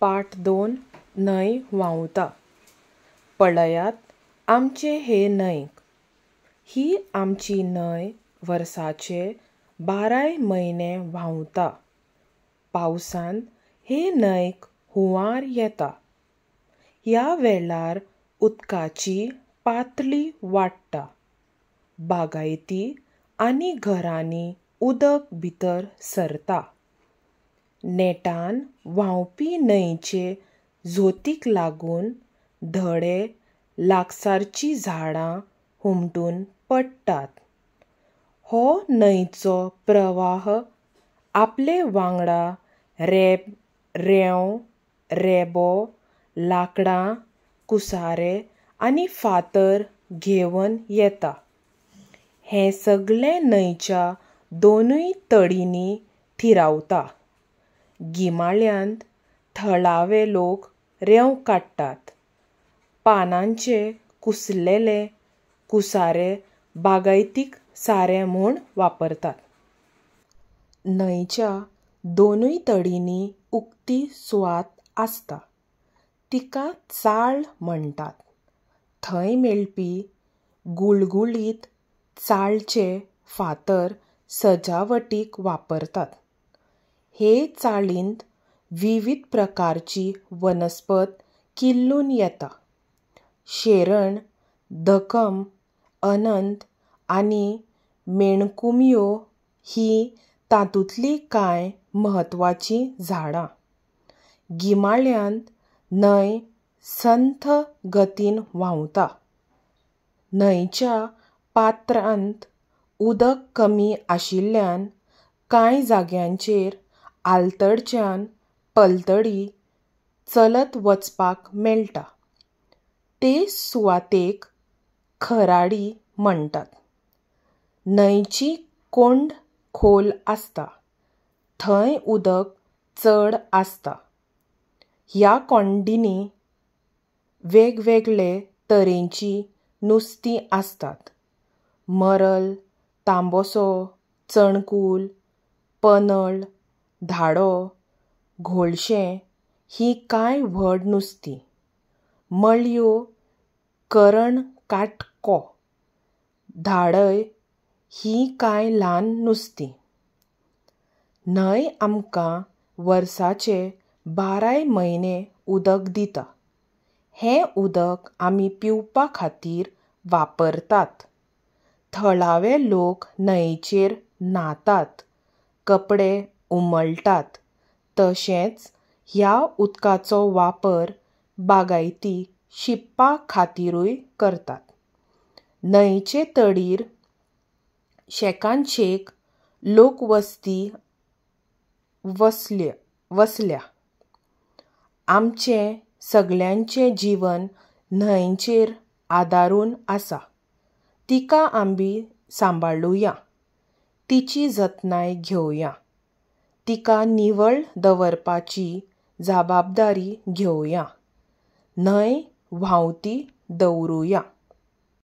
पाठ 2 न्हंय व्हांवता. पळयात आमचे हे न्हंयक. ही आमची न्हंय वर्साचे 12 म्हयने व्हांवता. पावसांत हे न्हंयक हुंवार येता. ह्या वेळार उदकाची पातळी वाडटा. बागायती आनी घरांनी उदक भितर सरता. नेटान व्हांवपी न्हंयचे झोतीक लागून धडे लागसारचीं झाडां हुमटून पडटात. हो न्हंयचो प्रवाह आपले वांगडा रेंव, रेबो, लांकडां, कुसारे आनी फातर घेवन येता. हें सगळें न्हंयच्या दोनूय तडींनी थिरावता. गिमाळ्यांत थळावे लोक रेंव काडटात. पानांचे कुसलेले कुसारे बागायतीक सारें म्हूण वापरतात. न्हंयच्या दोनूय तडींनी उक्ती सुवात आसता. तिका चाळ म्हणटात. थंय मेळपी गुळगुळीत चाळचे फातर सजावटीक वापरतात. हे चाळींत विविध प्रकारची वनस्पत किल्लून येता. शेरण, धकम, अनंत आनी मेणकुमयो हीं तातूंतलीं कांय म्हत्वाचीं झाडां. गिमाळ्यांत न्हंय संथ गतीन व्हांवता. न्हंयच्या पात्रांत उदक कमी आशिल्ल्यान कांय जाग्यांचेर आलतडच्यान पलतडी चलत वचपाक मेळटा. ते सुवातेक खराडी म्हणटात. न्हंयची कोंड खोल आसता. थंय उदक चड आसता. ह्या कोंडींनी वेगवेगळे तरेचीं नुस्तीं आसतात. मरल, तांबोसो, चणकूल, पनळ, धाडो, घोळशें हीं कांय व्हड नुस्तीं. मळयो, करण काटको, धाडय हीं कांय ल्हान नुस्तीं. न्हंय आमकां वर्साचे 12 म्हयने उदक दिता. हें उदक आमी पिवपा खातीर वापरतात. थळावे लोक न्हंयचेर न्हातात, कपडे उमळटात. तशेंच ह्या उदकाचो वापर बागायती शिंपपा खातीरूय करतात. न्हंयचे तडीर शेकानशेक लोकवस्ती वसल्या. आमचें सगळ्यांचें जीवन न्हंयचेर आदारून आसा. तिका आमी सांबाळुया. तिची जतनाय घेवया. तिका निवळ दवरपाची जबाबदारी घेवया. न्हंय व्हांवती दवरुया.